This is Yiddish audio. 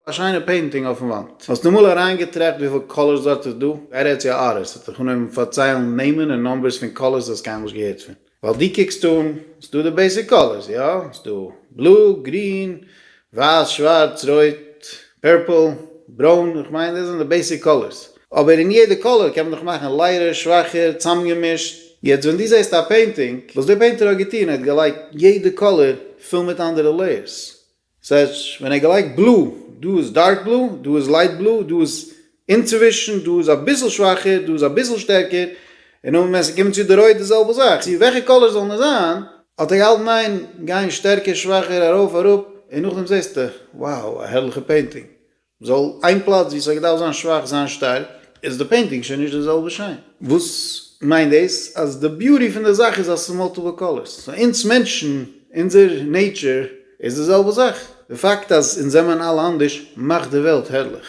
א שיינע painting אויפן וואנט. האסט אמאל אריינגעטראכט וויפיל colors דארט איז דא? גיי רעד צו א ארטיסט, וועט דיך אנהויבן פארציילן נעמען און numbers פון colors וואס האסט קיינמאל נישט געהערט פון. ווייל דו קוקסט אן, ס'דא די basic colors, יא? ס'דא blue, green, ווייס, שווארץ, רויט, purple, ברוין, איך מיין דאס זענען די basic colors. אבער אין יעדע color קען מען דאך מאכן lighter, שוואכער, צאמגעמישט. יעצט ווען דו זעסט א painting, וואס דער painter האט געטון, ער האט געלייגט יעדע color פול מיט אנדערע layers. ס'הייסט ווען ער האט געלייגט blue, דא איז dark blue, דא איז light blue, דא איז אינצווישן, דא איז אביסל שוואכער, דא איז אביסל שטערקער, און נאכדעם ווען ס'קומט צו די רויט די זעלבע זאך, צו וועלכע color זאל נאר זיין, האט ער געהאלטן איין גיין שטערקער שוואכער ארויף אראפ, און נאכדעם זעסטו, wow, א הערליכע painting. זאל איין פלאץ ווי ס'האט געדארפט זיין שוואך זיין שטארק, איז די painting שוין נישט די זעלבע שיין. וואס מיינט דאס? אז די beauty פון די זאך איז אז ס'איז multiple colors. so אונז מענטשן, אונזער nature איז די זעלבע זאך. די פאקט אז אונז זעמען אלע אנדערש מאכט די וועלט הערליך.